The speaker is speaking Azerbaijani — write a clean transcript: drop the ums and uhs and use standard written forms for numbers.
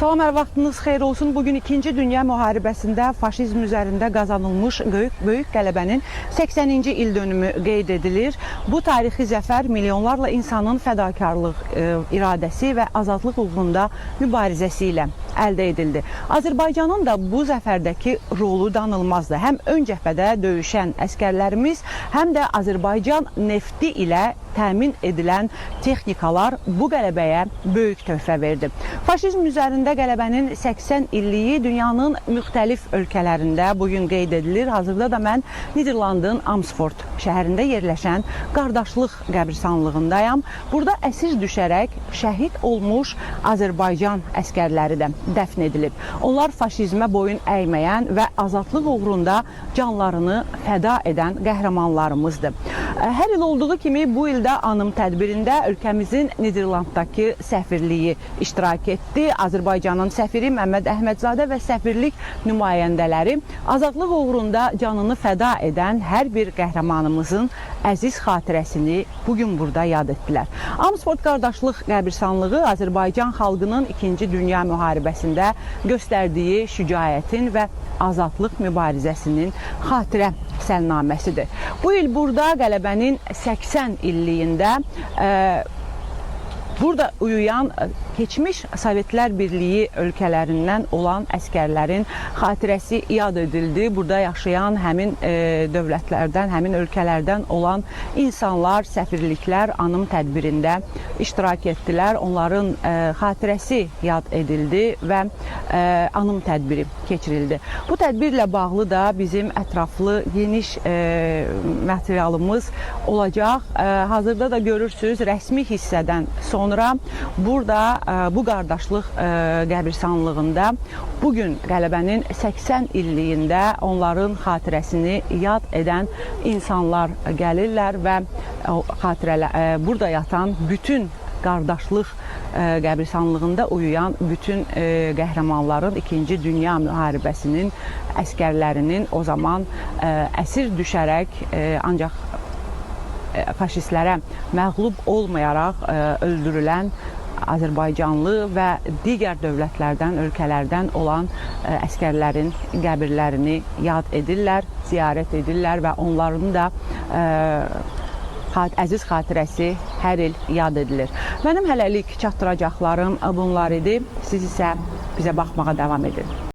Salam, hər vaxtınız xeyir olsun. Bugün 2-ci Dünya müharibəsində faşizm üzərində qazanılmış böyük qələbənin 80-ci il dönümü qeyd edilir. Bu tarixi zəfər milyonlarla insanın fədakarlıq iradəsi və azadlıq uğrunda mübarizəsi ilə əldə edildi. Azərbaycanın da bu zəfərdəki rolu danılmazdı. Həm ön cəbhədə döyüşən əskərlərimiz, həm də Azərbaycan nefti ilə təmin edilən texnikalar bu qələbəyə böyük töhfə verdi. Faşizm üzərində qələbənin 80 illiyi dünyanın müxtəlif ölkələrində bu gün qeyd edilir. Hazırda da mən Niderlandın Amersfoort şəhərində yerləşən Qardaşlıq qəbirstanlığındayam. Burada əsir düşərək şəhid olmuş Azərbaycan əskərləri də dəfn edilib. Onlar faşizmə boyun əyməyən və azadlıq uğrunda canlarını fəda edən qəhrəmanlarımızdır. Hər il olduğu kimi bu ildə anım tədbirində ölkəmizin Niderlanddakı səfirliyi iştirak etdi. Azərbaycanın səfiri Məmməd Əhmədzadə və səfirlik nümayəndələri azadlıq uğrunda canını fəda edən hər bir qəhrəmanımızın əziz xatirəsini bu gün burada yad etdilər. Amersfoort Qardaşlıq qəbirstanlığı Azərbaycan xalqının 2-ci Dünya müharibəsində göstərdiyi şücaətin və azadlıq mübarizəsinin xatirə səlnaməsidir. Bu il burada qələbənin 80 illiyində burada uyuyan keçmiş Sovetlər Birliyi ölkələrindən olan əskərlərin xatirəsi yad edildi. Burada yaşayan həmin dövlətlərdən, həmin ölkələrdən olan insanlar, səfirliklər anım tədbirində iştirak etdilər. Onların xatirəsi yad edildi və anım tədbiri keçirildi. Bu tədbirlə bağlı da bizim ətraflı geniş materialımız olacaq. Hazırda da görürsüz, rəsmi hissədən sonra burada bu qardaşlıq qəbirstanlığında bu gün qələbənin 80 illiyində onların xatirəsini yad edən insanlar gəlirlər və o xatirələr burada yatan bütün qardaşlıq qəbirstanlığında uyuyan bütün qəhrəmanların, 2-ci Dünya müharibəsinin əskərlərinin o zaman əsir düşərək ancaq faşistlərə məğlub olmayaraq öldürülən Azərbaycanlı və digər dövlətlərdən, ölkələrdən olan əskərlərin qəbirlərini yad edirlər, ziyarət edirlər və onların da əziz xatirəsi hər il yad edilir. Mənim hələlik çatdıracaqlarım bunlar idi. Siz isə bizə baxmağa davam edin.